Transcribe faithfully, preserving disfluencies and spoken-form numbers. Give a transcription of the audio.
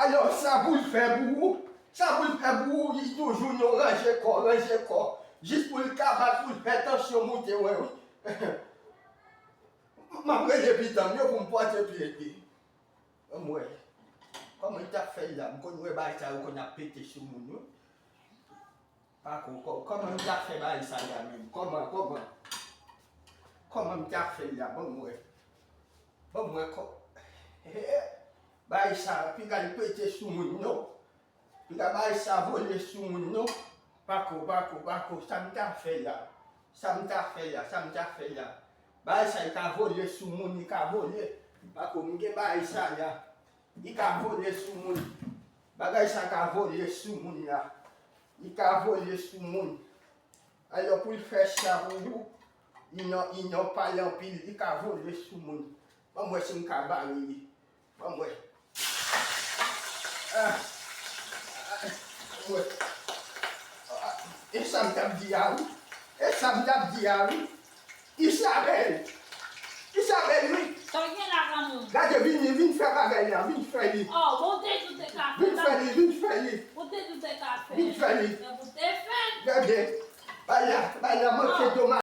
Alò, sa pou l fè pou ou? Sa pou l fè pou ou? Li toujou nan ranje kò, ranje kò. Jis pou l ka bat, pou l fè tansyon monte, wè, wi. M ap rele pitanm yo pou m pote plent li. Ban m wè. Kòman li t ap fè l la? M konn wè bagay sa yo konn ap pete sou moun, wi. Pako, kò-, kòman m t ap fè bagay sa la menm? Kòman, kòman? Kòman m t ap fè la? Ban m wè. Ban m wè kò-, bagay sa, piga l pete sou moun, non. Piga bagay sa vole sou moun, non. Pako, pako, pako, sa m t ap fè la? Sa m t ap fè la? Sa m t ap fè la? Bagay sa, li ka vole sou moun, li ka vole. Pako, m gen bagay sa la. Li ka vole sou moun. Bagay sa ka vole sou moun la. Li ka vole sou moun. Alò, pou l fè sa pou ou, li nan, li nan pale anpil, li ka vole sou moun. Ban m wè si m ka bare li. Ban m wè. Ah. Ah. Ban m wè. Ah. E sa m t ap di a, wi. E sa m t ap di a, wi. Isabelle! Isabelle, wi! Sa w gen la, granmoun? Gade, vini, vin fè bagay la, vin fè li. Oh, bon, te di w te ka fè. Vin fè li, vin fè li. Bon, te di w te ka fè. Vin fè li. Men pou te fè. Gade, bay la, bay la manke domaj.